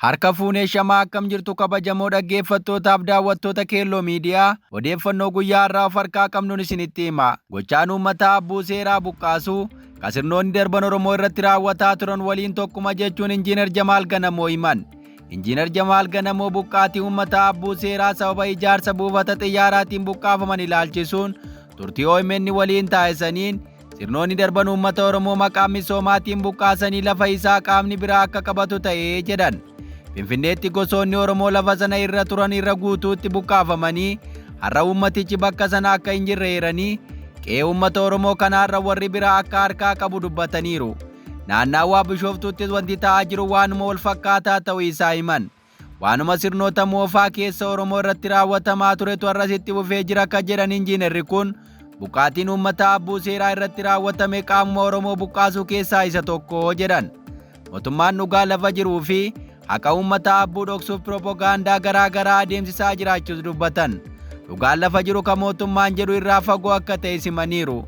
Harka fuunee shamaa akkam jirtu kabajamoo dhaggeeffattootaaf daawwattoota Keelloo Miidiyaa odeeffannoo guyyaa har'aa of harkaa qabnuun isinitti hima. Gochaan uummataa abbuu seeraa buqqaasuu ka sirnoonni darban Oromoo irratti raawwataa turan waliin tokkuma jechuun Injiinar Jamaal Ganamoo himan. Injiinar Jamaal Ganamoo buqqaatii uummataa abbuu seeraa sababa ijaarsa buufata xiyyaaraatiin buqqaafaman ilaalchisuun turtii OMN waliin taasisaniin sirnoonni darban uummata Oromoo maqaa misoomaatiin buqqaasanii lafa isaa qaamni biraa akka qabatu ta'ee jedhan. Finfinneetti gosoonni Oromoo lafa sana irra turan irra guutuutti buqqaafamanii har'a uummatichi bakka sana akka hin jirre eeranii qe'ee uummata Oromoo kanaarra warri biraa akka harkaa qabu dubbataniiru. Naannaawaa Bishooftuuttis wanti ta'aa jiru waanuma wal fakkaataa ta'uu isaa himan. Waanuma sirnoota moofaa keessa Oromoo irratti raawwatamaa turetu har'as itti fufee jira akka jedhan injiinarri kun buqqaatiin uummata abbuu seeraa irratti raawwatame qaamuma Oromoo buqqaasuu keessaa isa tokko jedhan. Mootummaan dhugaa lafa jiruu fi haqa uummata abbuu dhoksuuf piroopagaandaa garaa garaa adeemsisaa jiraachuus dubbatan. Dhugaan lafa jiru kan mootummaan jedhu irraa fagoo akka ta'e simaniiru.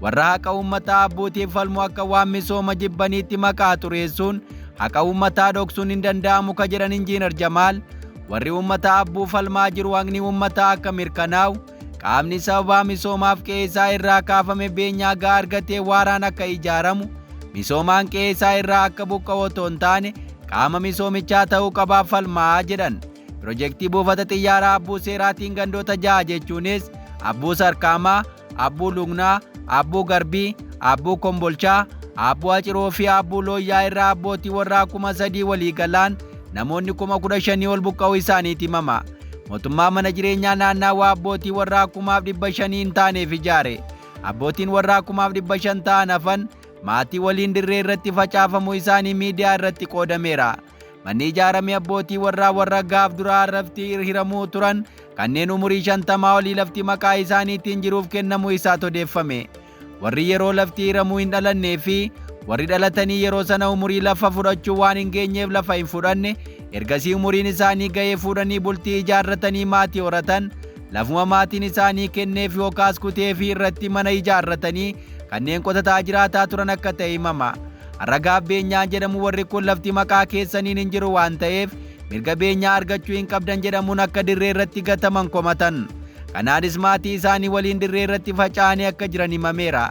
Warra haqa uummata abbuutiif falmu akka waan misooma jibbaniitti maqaa xureessuun haqa uummataa dhoksuun hin danda'amu ka jedhan Injiinar Jamaal warri uummata abbuu falmaa jiru haqni uummataa akka mirkanaa'u qaamni sababaa misoomaaf qe'ee isaa irraa kaafame beenyaa gahaa argatee waaraan akka ijaaramu misoomaan qe'ee isaa irraa akka buqqa'u otoo hin taane qaama misoomichaa ta'uu qabaaf falmaa jedhan. Pirojektii buufata xiyyaaraa Abbuu Seeraatiin gandoota ja'a jechuunis Abbuu Sarkaamaa, Abbuu Lugnaa, Abbuu Garbii, Abbuu Kombolchaa, Abbuu Aciroo fi Abbuu Looyyaa irraa abbootii warraa 3,000 walii galaan namoonni 15,000 ol buqqa'uu isaaniiti himama. Mootummaa mana jireenyaa naannaawaa abbootii warraa 5,500 hin taaneef ijaare. Abbootiin warraa 5,500 ta'an hafan maatii waliin dirree irratti facaafamuu isaanii miidiyaa irratti qoodameera. Manni ijaarame abbootii warraa warra gaaf duraa lafti hiramuu turan kanneen umurii 50 olii lafti maqaa isaaniitiin jiruuf kennamuu isaatu odeeffame. Warri yeroo lafti hiramuu hin dhalannee fi warri dhalatanii yeroo sana umurii lafa fudhachuu waan hin geenyeef lafa hin fudhanne ergasii umuriin isaanii ga'ee fuudhanii bultii ijaarratanii maatii horatan lafuma maatiin isaanii kenneef yookaas kuteefii irratti mana ijaarratanii kanneen qotataa jiraataa turan akka ta'e himama. Har'a gaaf beenyaan jedhamu warri kun lafti maqaa keessaniin hin jiru waan ta'eef mirga beenyaa argachuu hin qabdan jedhamuun akka dirree irratti gataman komatan. Kanaanis maatii isaanii waliin dirree irratti faca'anii akka jiran himameera.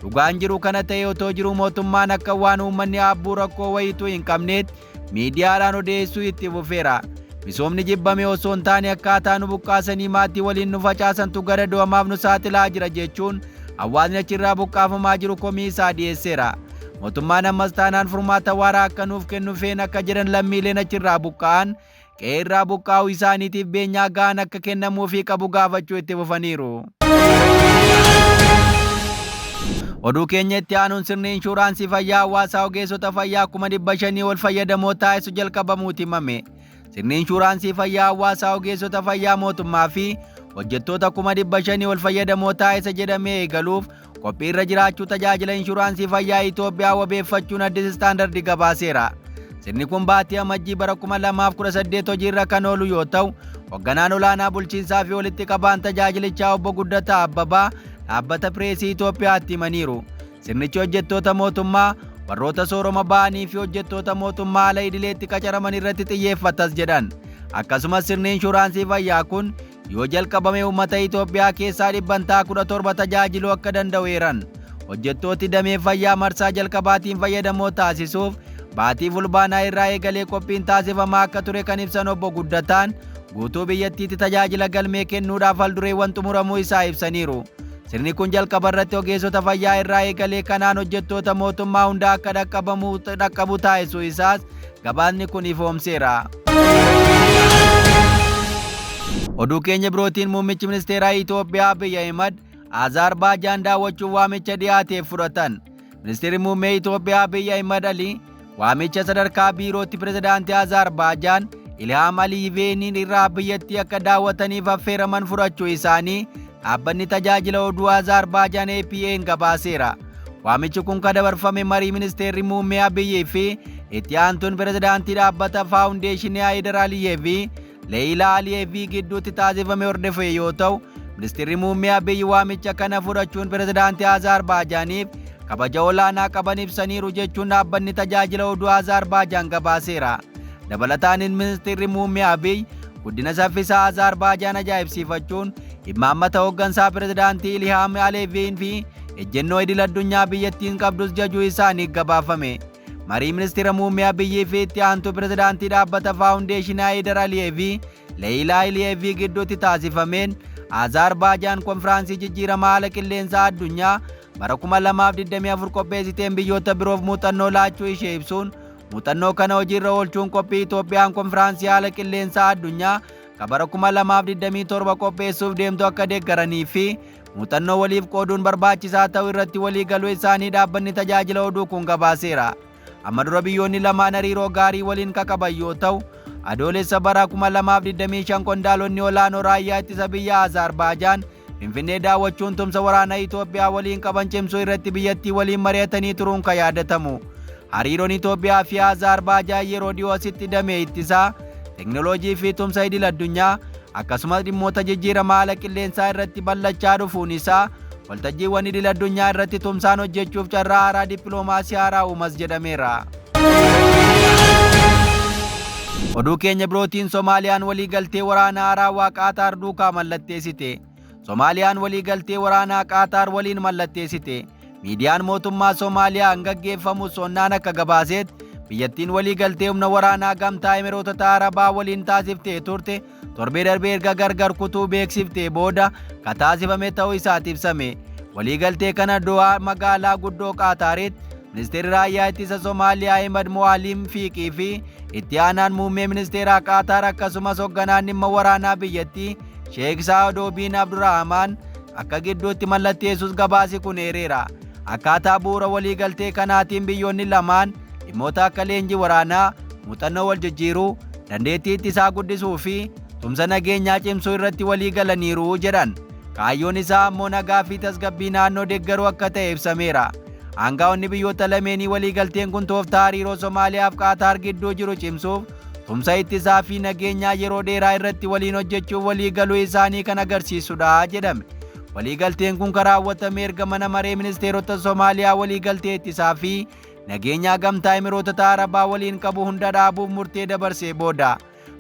Dhugaan jiru kana ta'e otoo jiru mootummaan akka waan uummanni aabbuu rakkoo wayituu hin qabneetti miidiyaadhaan odeessuu itti fufeera. Misoomni jibbame osoo hin taane akkaataa nu buqqaasanii maatii waliin nu facaasantu gara do'amaaf nu saaxilaa jira jechuun hawaasni achirraa buqqaafamaa jiru komii isaa dhiyeesseera. Mootummaan ammas taanaan furmaata waaraa akka nuuf kennu feena akka jedhan lammiileen achirraa buqqa'an qe'ee irraa buqqaa'uu isaaniitiif beenyaa ga'aan akka kennamuufii qabu gaafachuu itti fufaniiru. Oduu keenya itti aanuun sirni inshuuraansii fayyaa hawaasaa ogeessota fayyaa 500,000 ol fayyadamoo taasisu jalqabamuuti himame. Sirni inshuuraansii fayyaa hawaasaa ogeessota fayyaa mootummaa fi hojjettoota 500,000 ol fayyadamoo taasisa jedhamee eegaluuf qophiirra jiraachuu tajaajila inshuraansii fayyaa Itoophiyaa wabeeffachuun Addis Standard gabaaseera. Sirni kun baatii Amajjii bara 2018 hojiirra kan oolu yoo ta'u, hogganaan olaanaa bulchiinsaa fi walitti qabaan tajaajilichaa obbo Guddataa Abbabaa dhaabbata pireesii Itoophiyaatti himaniiru. Sirnichi hojjettoota mootummaa, warroota sooroma ba'anii fi hojjettoota mootummaa haala idileetti qacaraman irratti xiyyeeffatas jedhan. Akkasumas sirni inshuraansii fayyaa kun yoo jalqabame uummata Itoophiyaa keessaa dhibbantaa 17 tajaajiluu akka danda'u eeran. Hojjettooti damee fayyaa marsaa jalqabaatiin fayyadamoo taasisuuf baatii Fulbaanaa irraa eegalee qophiin taasifamaa akka ture kan ibsan obbo Guddataan guutuu biyyattiitti tajaajila galmee kennuudhaaf haldureewwan xumuramuu isaa ibsaniiru. Sirni kun jalqaba irratti ogeessota fayyaa irraa eegalee kanaan hojjettoota mootummaa hunda akka dhaqqabu taasisuu isaas gabaasni kun ifoomseera. Oduu keenya birootiin muummichi ministeeraa Itoophiyaa Abiy Ahimad Azaarbaajaan daawwachuuf waamicha dhiyaateef fudhatan. Ministeerri muummee Itoophiyaa Abiy Ahimad Ali waamicha sadarkaa biirootti pirezidaantii Azaarbaajaan Ilhaam Aliyeviin irraa biyyattii akka daawwataniif affeeraman fudhachuu isaanii dhaabbanni tajaajila oduu Azaarbaajaan APA'n gabaaseera. Waamichi kun kan dabarfame marii ministeerri muummee Abiyyii fi itti aantuun pirezidaantii dhaabbata faawundeeshinii Haayidar Aliyeevii Leeyilaa Aliyeevii gidduutti taasifame hordofee yoo ta'u, ministeerri muummee Abiyyi waamicha kana fudhachuun pirezidaantii Azaarbaajaaniif kabaja olaanaa qaban ibsaniiru jechuun dhaabbanni tajaajila oduu Azaarbaajaan gabaaseera. Dabalataanis Ministirri Muummee Abiy guddina saffisaa Azaarbaajaan ajaa'ibsiifachuun imaammata hooggansaa Pirezidaantii Ilihaam Aliyeeviin fi ejjennoo idil addunyaa biyyattiin qabdus jajuu isaanii gabaafame. Marii Ministira Muummee Abiyyii fi itti aantuu Pirezidaantii dhaabbata Faawundeeshinaa Heydar Aliyeevii Leeyilaa Iliyeevii gidduutti taasifameen Azaarbaajaan konfiraansii jijjiirama haala qilleensaa addunyaa bara 2024 qopheessiteen biyyoota biroof muuxannoo laachuu ishee ibsuun muuxannoo kana hojiirra oolchuun qophii Itoophiyaan konfiraansii haala qilleensaa addunyaa ka bara 2027 qopheessuuf deemtu akka deeggaranii fi muuxannoo waliif qooduun barbaachisaa ta'uu irratti walii galuu isaanii dhaabbanni tajaajila oduu kun gabaaseera. Amma dura biyyoonni lamaan hariiroo gaarii waliin ka qaban yoo ta'u, Adoolessa bara 2025 qondaalonni olaanoo raayyaa ittisa biyya Azaarbaajaan Finfinnee daawwachuun tumsa waraanaa Itoophiyaa waliin qaban cimsuu irratti biyyattii waliin mari'atanii turuun kan yaadatamu. Hariiroon Itoophiyaa fi Azaarbaajaan yeroo dhiyoo asitti damee ittisaa, teknooloojii fi tumsa idil addunyaa akkasumas dhimmoota jijjiirama haala qilleensaa irratti bal'achaa dhufuun isaa waltajjiiwwan idil addunyaa irratti tumsaan hojjechuuf carraa haaraa dippiloomaasii haaraa uumas jedhameera. Oduu keenya birootiin Somaaliyaan waliigaltee waraanaa haarawaa Qaataar duukaa mallatteessite. Somaaliyaan waliigaltee waraanaa Qaataar waliin mallatteessite. Miidiyaan mootummaa Somaaliyaan gaggeeffamu sonnaan akka gabaasetti biyyattiin waliigaltee humna waraanaa gamtaa Emirootota Arabaa waliin taasiftee turte torbee darbee erga gargar kutuu beeksiftee booda ka taasifame ta'uu isaati ibsame. Waliigaltee kana Dohaa magaalaa guddoo Qaataaritti Ministeerri Raayyaa Ittisa Somaaliyaa Ahimad Mo'aalim Fiiqii fi itti aanaan muummee ministeeraa Qaataar akkasumas hoogganaan dhimma waraanaa biyyattii Sheek Saa'odoo bin Abdurrahmaan akka gidduutti mallatteessus gabaasi kun eereera. Akkaataa bu'uura waliigaltee kanaatiin biyyoonni lamaan dhimmoota akka leenjii waraanaa, muuxannoo wal jijjiiruu, dandeettii ittisaa guddisuu fi tumsa nageenyaa cimsuu irratti walii galaniiru jedhan. Kaayyoon isaa ammoo nagaa fi tasgabbii naannoo deeggaruu akka ta'e ibsameera. Aangaa'onni biyyoota lameenii waliigalteen kun tooftaa hariiroo Somaaliyaa fi Qaataar gidduu jiru cimsuuf tumsa ittisaa fi nageenyaa yeroo dheeraa irratti waliin hojjechuuf walii galuu isaanii kan agarsiisudha jedhame. Waliigalteen kun kan raawwatame erga mana maree ministeerota Somaaliyaa waliigaltee ittisaa fi nageenyaa gamtaa Emirootota Arabaa waliin qabu hunda dhaabuuf murtee dabarsee booda.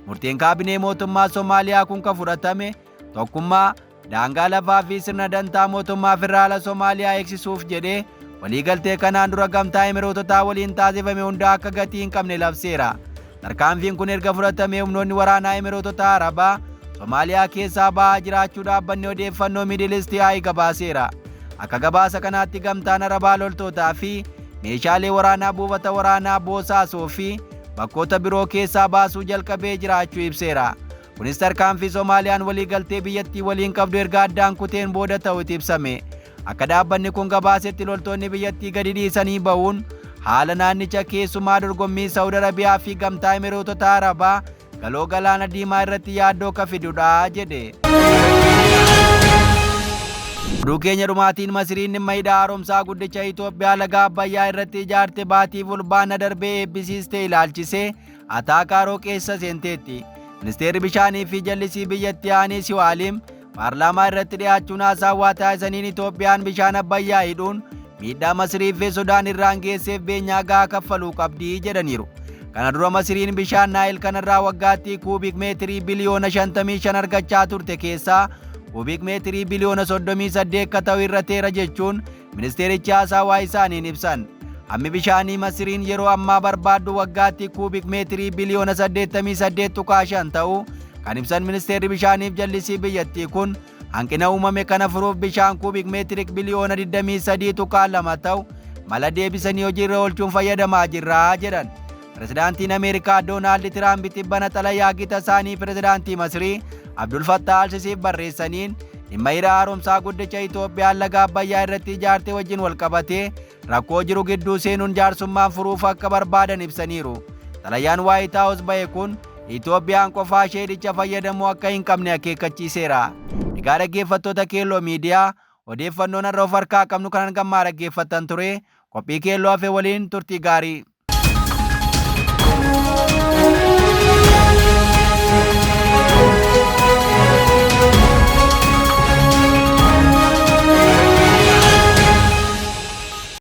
Murteen kaabinee mootummaa Somaaliyaa kun kan fudhatame tokkummaa daangaa lafaa fi sirna dantaa mootummaa federaala Somaaliyaa eegsisuuf jedhee waliigaltee kanaan dura gamtaa Emiroototaa waliin taasifame hunda akka gatii hin qabne labseera. Tarkaanfiin kun erga fudhatamee humnoonni waraanaa Emiroototaa Arabaa Somaaliyaa keessaa ba'aa jiraachuu dhaabbanni odeeffannoo Middle East Eye gabaaseera. Akka gabaasa kanaatti gamtaan Arabaa loltootaa fi meeshaalee waraanaa buufata waraanaa Boosaasoo fi bakkoota biroo keessaa baasuu jalqabee jiraachuu ibseera. Kunis tarkaanfii Somaaliyaan waliigaltee biyyattii waliin qabdu erga addaan kuteen booda ta'uutu ibsame. Akka dhaabbanni kun gabaasetti loltoonni biyyattii gadi dhiisanii ba'uun haala naannicha keessumaa dorgommii Saawud Arabiyaa fi gamtaa Emireetota Arabaa galoo galaana diimaa irratti yaaddoo ka fidudha jedhe. Oduu keenya dhumaatiin Masiriin dhimma hidha haaromsaa guddicha Itoophiyaa laga Abbayyaa irratti ijaarte baatii fulbaana darbee eebbisiiste ilaalchisee Ataakaaroo keessa seenteetti. Ministeerri bishaanii fi jallisii biyyattii Aanii Siwaalim paarlaamaa irratti dhiyaachuun haasawaa taasisaniin Itoophiyaan bishaan Abbayyaa hidhuun miidhaa Masirii fi Sudaan irraan geesseef beenyaa gahaa kaffaluu qabdi jedhaniiru. Kana dura Masiriin bishaan Naayil kanarraa waggaatti kuubik meetirii biliyoona 55 argachaa turte keessaa kuubik meetirii biliyoona 38 akka ta'u irrateera jechuun ministeerichi haasawaa isaaniin ibsan. Hammi bishaanii Masiriin yeroo ammaa barbaaddu waggaatti kuubik meetirii biliyoona 88.5 ta'uu kan ibsan ministeerri bishaaniif jallisii biyyattii kun hanqina uumame kana furuuf bishaan kuubik meetirik biliyoona 23.2 ta'u mala deebisanii hojiirra oolchuun fayyadamaa jirra jedhan. Pirezidaantiin Ameerikaa Doonaald Tiraamp tibbana xalayaa gita isaanii pirezidaantii Masrii Abdul Fattah Alsisiif barreessaniin dhimma hidha haaromsaa guddicha Itoophiyaan laga Abbayyaa irratti ijaarte wajjin wal qabatee rakkoo jiru gidduu seenuun jaarsummaan furuuf akka barbaadan ibsaniiru. Xalayaan Waayit Haawus ba'e kun Itoophiyaan qofaa ishee hidhicha fayyadamuu akka hin qabne akeekkachiiseera. Egaa dhaggeeffattoota Keelloo Miidiyaa odeeffannoon har'a of harkaa qabnu kanan gammaa dhaggeeffattan ture qophii Keelloo hafe waliin turtii gaarii.